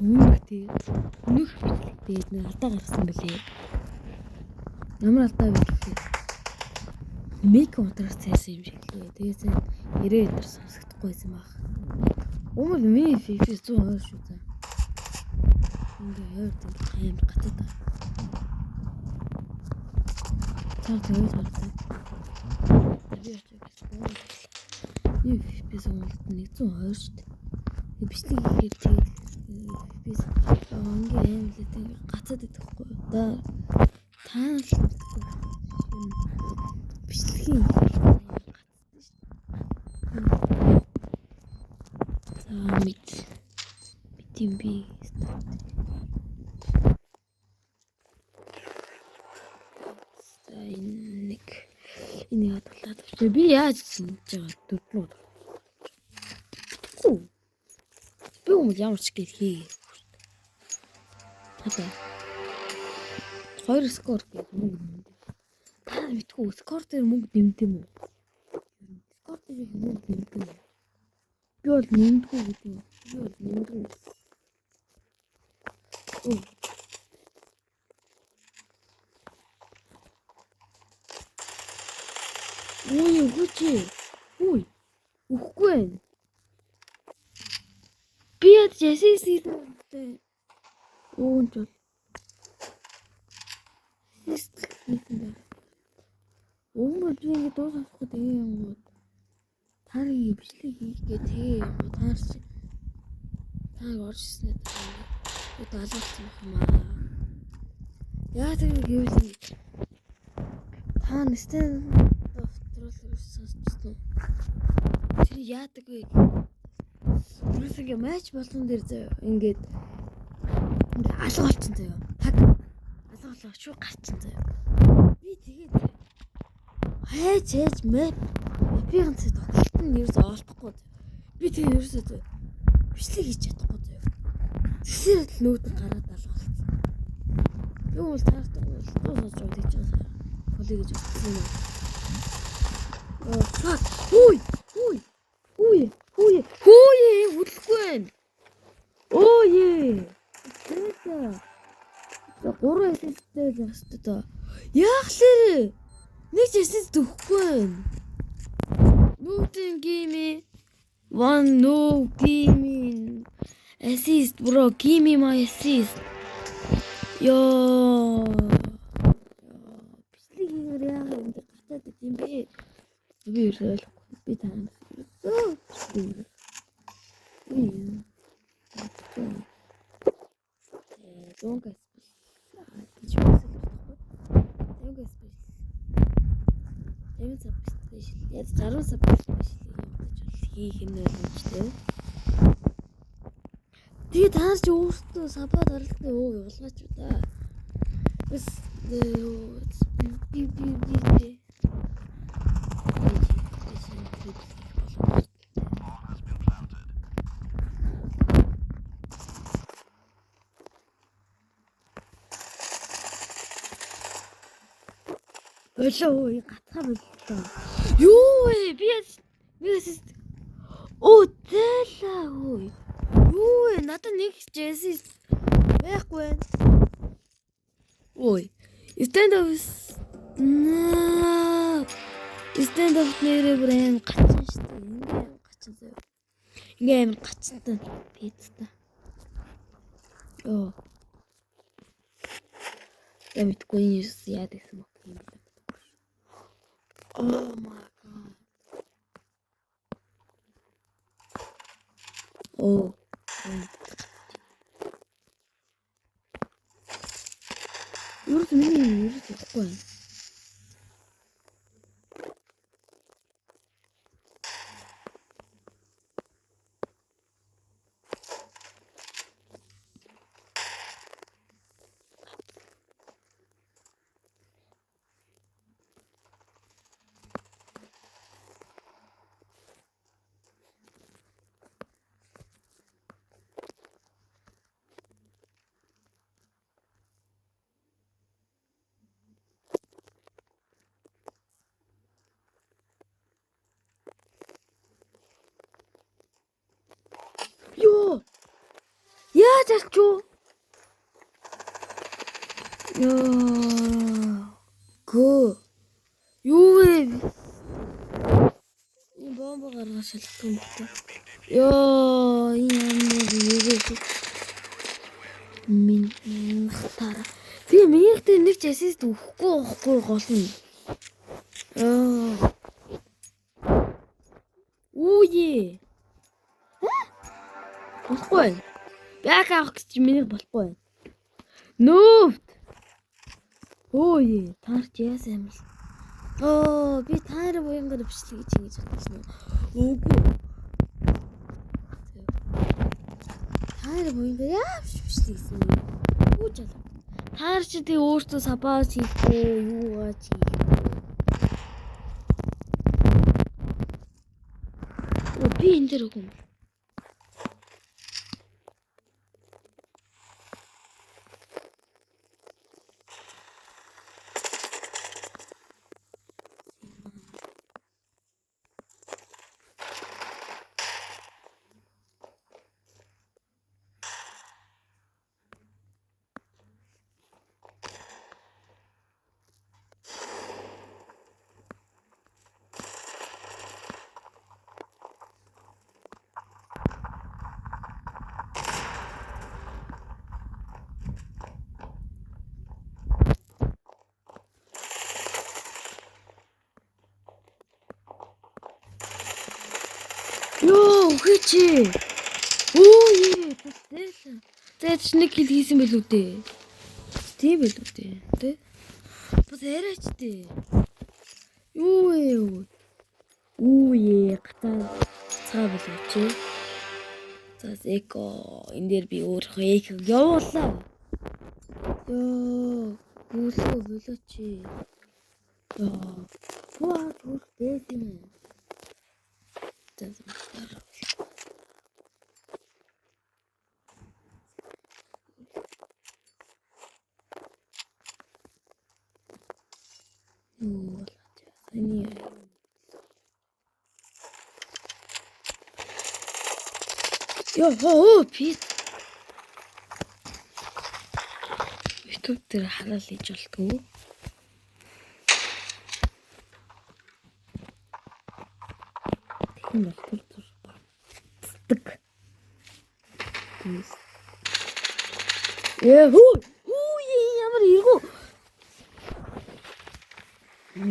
Өмнөх тий. Өмнөх бичлэгтээ нэг алдаа гаргасан бэлээ. Ямар алдаа вэ гэхээр мик унтраар цайсан юм шиг лээ. Тэгээд сайн 90 өдөр сонсогдохгүй байсан баг. Өмнө миний FPS 120 шүү заа. Ингээ ойр амар гацаад байгаа. Цаар тэгээд гарсан. Би очиж гэсэн. Миний FPS өмнөлт 120 шүү дээ. Бичлэг хийхээр тэгээд FPS ингээ амар л тэг гацаад идэх хгүй. Да та нар л мэдгүй. Бичлэгийн гацсан шүү дээ. За мэд. Мэд юм би. За энэ нэг энийг хадгалаад авчаа. Би яаж хийж байгаа дөрвөн удаа. Мэдгүй. Би өмнө ямар ч гэл хийгээгүй шүү дээ. Хадаа. Хоёр скор гэж мөнгө нэмдэг. Та мэдгүй скор дээр мөнгө нэмдэг юм уу? Скор дээр их мөнгө нэмдэг юм. Би бол нэмдэггүй гэдэг юм. Би бол нэмдэггүй. Оо. Үгүй өгөөч. Үгүй. Өгөхгүй байна. Би яд ясис хийсэн. Үүн ч бол. Ясис хийсэн байх. Өмнө би ингэ дуу сонсохгүй тэгээ юм уу. Та нарыг бичлэг хийх гээ тэгээ юм уу. Та нар чи та нар орж ирснээр та ингэ алуулсан байх юм аа. Яа тэгээ гэвэл ингэ та нэстэн дотрол сонсчихсон. Тэр яадаг вэ? Юус ингээ матч болгон дээр заяа ингээд ингээ алга болчихсон заяа. Таг алга болоо шууд гарчин заяа. Би тэгээд хайж хайж map map-ийн цай тоглолт нь ерөөсөө олдохгүй заяа. Би тэгээд ерөөсөө заяа бичлэг хийж чадахгүй заяа. Тэгсээр л нүүд нь гараад алга болчихсон. Би бол таартай бол дуу сонсож байгаа тэгж байгаа заяа. Поли гэж утсан юм. Oh fuck. Хүй. Хүй. Хүй. Хүй. Хүй хөдлөхгүй байна. Оо е. Тэсэ. За 3 SS-тэй л байх хэвээр доо. Яах лээ? Нэг ч SS өгөхгүй байна. Нүдэн gimme. One no gimme. Assist bro, give me my assist. Йоо. Бичлэг хийгээр яагаад ингэ гацаад байт юм бэ? Би ерөөсөө ойлгохгүй. Би танаас ерөөсөө бичлэг хийгээ. Донка special гэж үгсэл байхгүй. Донка special. 50 sub special. Яг 60 sub special юм гэж бол хийх нь ойлгомжтой. Тэгээ та нар чи өөртөө sub-аа даралтаа өө явуулгаач да. Бас би би би би Bomb has been planted. Болоо өө гатгаа боллоо. Юу вэ? Би нэг assist. Оо зайлаа өө. Юу вэ? Надад нэг ч assist байхгүй байна. Ой. Stand up. Наа. Stand up нэрээ бүр аим гацсан шүү дээ. Ингээ аим гацсан заяа. Ингээ аим гацсан пиццта. Йоо. Я мэдгүй энэ юус яад гэсэн бок юм бэ. Oh my god. Оо. Ерөөс миний юм ерөөс явахгүй байна. Яаж алчуу? Яа. Гөө. Юу вэ? Энэ бомбо гаргаж шалах юм байна. Йоо, энэ ямар юу вэ? Минь тара. Би минийхтэй нэг ч assist өгөхгүй байхгүй гол нь. Аа. Үе. Болохгүй байна. Back авах гэж миний болохгүй байна. Нүүвт. Өөе, таарч яасан юм бол. Оо, би таараа буянгаар бичлэг хийж ингэж бодсон. Үгүй. Таараа буянгаар яавч бичлэг хийсэн юм. Үгүй жал. Таар чи тэг өөртөө сабаас хийхгүй юугаа чи хийхгүй. Би энэ дээр үгүй юм. Йоо, үхээ чи. Өө ээ, тэтэл. За чи нэг kill хийсэн байлүү дээ. Тийм байлүү дээ. Тэ? Бас яриач дээ. Юу вэ? Үү ээ, гацаа цаа болоо чи. За эко энэ дээр би өөрийнхөө эко явуулаа. Йоо, гүлөө болоо чи. Йоо. Хаа түр дээс юм. За. Юу болоо чи. Саяны Йоо, хоо, пит. YouTube дээр хараал хийж болтгоо. Тийм бол түр түр бацдаг. Ээ хүү хүү ямар эргүү.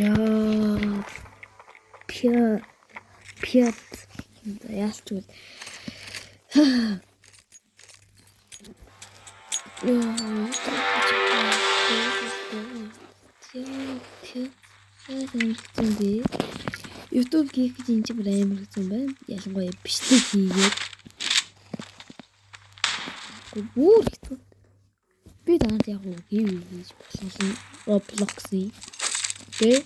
Яа. Пя пят яалч үл. Яа. YouTube хийх гэж энэ ч бүр амар хэцүү юм байна. Ялангуяа бичлэг хийгээд. Бүр хэцүү. Би танад яг уу хийв хийж болох Roblox-ийг. Тэ?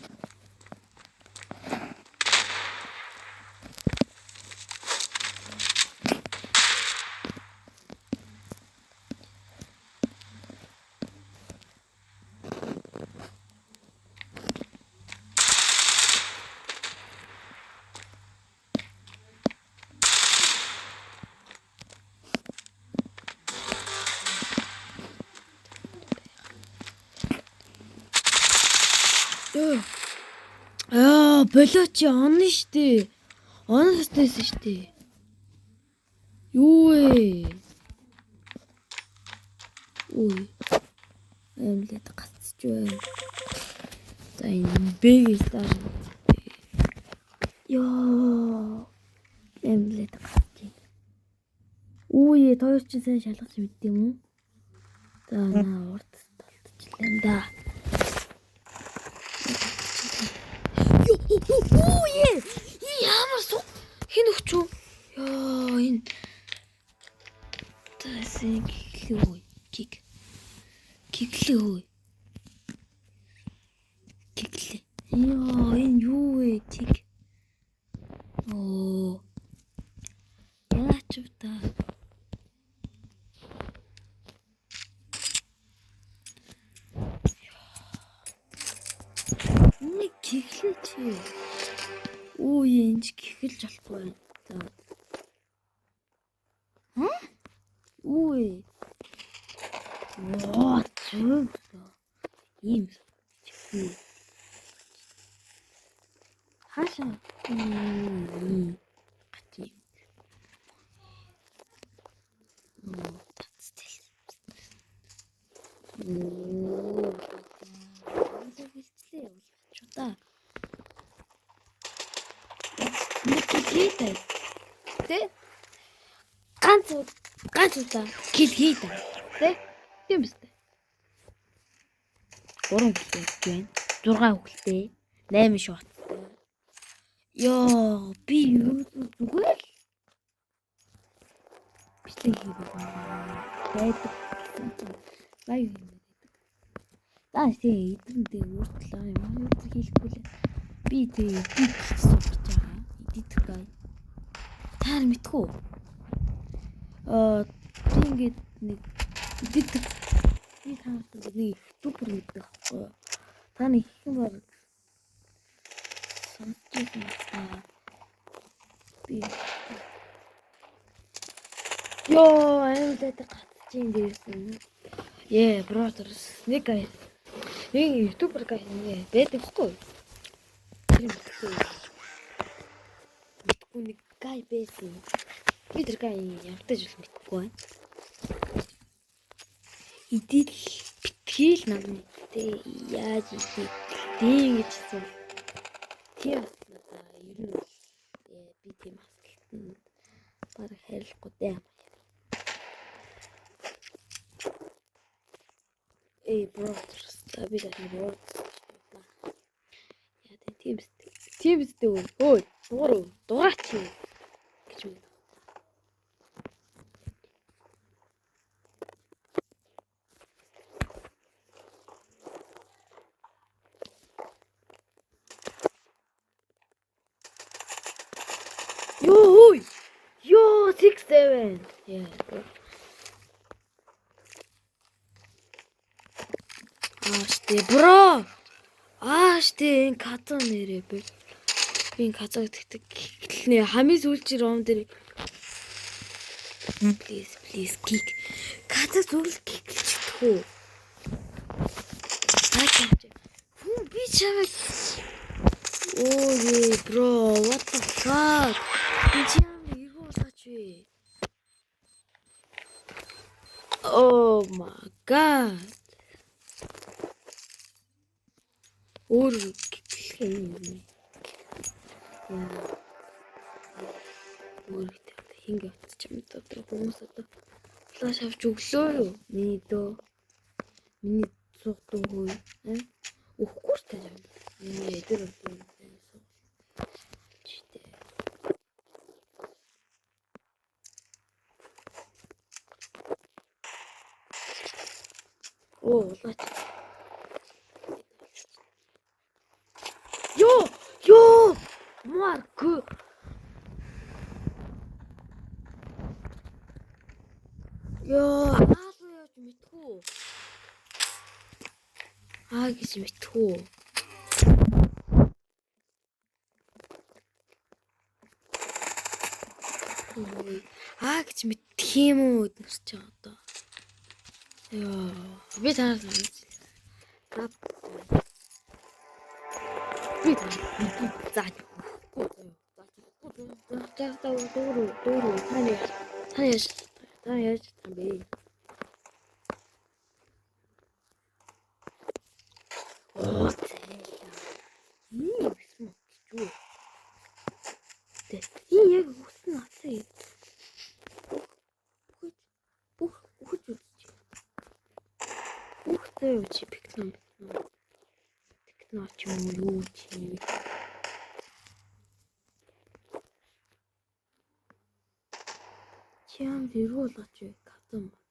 Аа, болоо чи онно штэ. Онно хэвтэйсэн штэ. Юу вэ? Үй. Амлаад гацж байна. За энэ бэг стар. Йоо. Амлаад гацж байна. Үе, хоёр чи сайн шалгаж мэддэг юм уу? За наа урд талдчихлаа да. Юу ээ? Ямар суг хин өгч үү? Йоо энэ. Тэсэн гиглээ. Гиг. Гиглээ. Гиглээ. Йоо энэ юу вэ? Гиг. Оо. Яач вэ та? Нэг гиглээ чи. Үу энэ ч гихэлж болохгүй байна. За. Хм? Үу. Оо, зүг. Ийм чихгүй. Хаашаа гати. Оо, бэлтлээ явуулчих та. Нэг kill хий. Тэ? Ганц ганц удаа kill хий та. Тэ? Тийм биз дээ. 3 kill явж байна. 6 хүлтэй. 8 shot. Йоо, би юу зүгээр л бичлэг хийгээд байдаг гэсэн чинь live хиймээр байдаг. За тийм эдгээр өөртлөө юм юу хийхгүй л. Би тэг edit хийж сурч байгаа. Edit guy. Та нар мэдхүү? Би ингээд нэг edit би та нарт нэг YouTuber гэдэг аахгүй юу? Та нэг хэхэн баг сонсч байсан та. Би Йоо, аим дээр гацчих дээрсэн. Yeah, brothers. Нэг guy. Нэг YouTuber guy нэ байдаг хгүй юу? Тэр мэдгүй. Мэдгүй нэг guy байсан. Би тэр guy ямартай жил мэдгүй байна. Edit битгий л нам мэдээ. Яаж edit тийм гэж хэлсэн. Тийм бас надаа ер нь би тийм асуултанд бараг хариулахгүй дээ. Эй, brothers. За би л brothers гэж бодлаа. Яа тийм биз дээ. Тийм биз дээ. Өө, дугаар дугаач гэж үү. Йоо, хүй. Йоо, 6 7. Yeah. Аа штэ, bro. Аа штэ, энэ каза нэрээ би. Би энэ каза гэдэгт гэлнэ хамгийн сүүлчийн ром дээр please please kick. Каза зүгээр л kick лчихдэг үү? Хүн би чамайг. Оо ээ, bro, what the fuck? Би чи ямар эргүү болгооч вэ? Oh my god. Өөр гэтлэх юм юм. Яа. Өөр гэдэг хингээ утчих юм одоо хүмүүс одоо flash авч өглөө юу? Миний дөө. Миний суух дөө. Өгөхгүй шүү дээ. Миний эдэр одоо суух. Чтэй. Оо, улаач. Йоо! Йоо! Марк. Йоо, аалуу явж мэдхүү. Аа гэж мэдхүү. Аа гэж мэдх юм уу эднэр чи одоо. Йоо, би танаас мэдж. Би зааж өгөхгүй заяа. Зааж өгөхгүй. За за дүүрүү дүүрүү та яаж та яаж та яаж там бэ? Оо зайлаа. Миний гэсэн гэж юу? Тэ. Энэ яг үсэн нацаа юм. Бүх бүх үзэж. Бүх заяа чи пикно. Техно ч юм уу юу ч юм. Чи ям дэрүү болгоч вэ? Казан бац.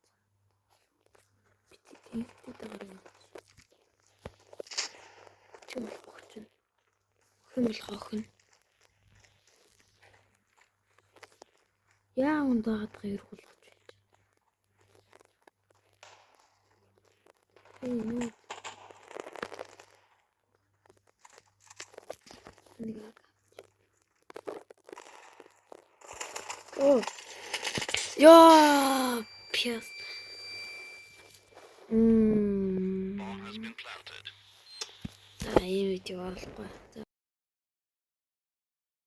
Бити тэгтэй дагаар юм. Чи болох чинь. Охин болох охин. Яа ундаагаад эрх болгоч вэ? Эй юу. Нэг Оо. Йоо, пяс. Bomb has been planted. За, ийм видео оруулахгүй. За.